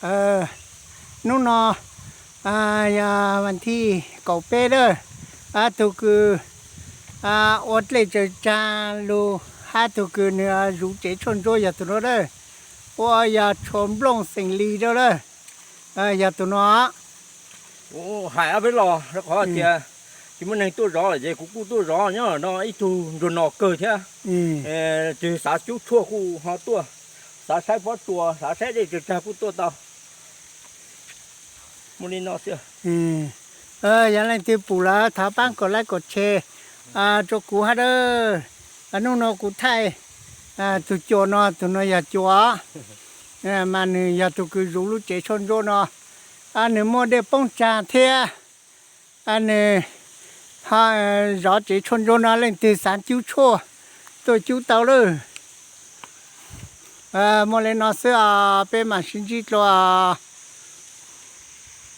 Hnub no yog vas thib kaum peb lawm, hab tug kws ua dlej tsaws tsag lug, hab tug kws nwg zuv tsev tshuaj ntsuab yog tug nuav lawm, ua yog tshuaj nplooj xeem lis rau lawm, yog tug nuav. Hais ob peb los rau qhov tias tsis muaj neeg tuaj zov lawm ces kuv kuj tuaj zov nyob no ib tug nruag no kawg thiab. Tug xav cub tshuaj kuj ho tuaj, xav saib pob tsuas, xav saib dlej tsaws tsag kuj tuaj tau. Muaj li no xwb. Yog leej twg pum lawm thov paab kom like kom share rau kuv hab lawm. Hnub no kuv thaij tug cua no, tug no yog cua, mas nwg yog tug kws zuv lub tsev tshuaj ntsuab no, nwg muaj dlej poob tsag thiab, nwg ho zov tsev tshuaj ntsuab no. Leej twg xav cub tshuaj tuaj cub tau lawm. Muaj li no xwb os, peb mam sib ntsib dlua.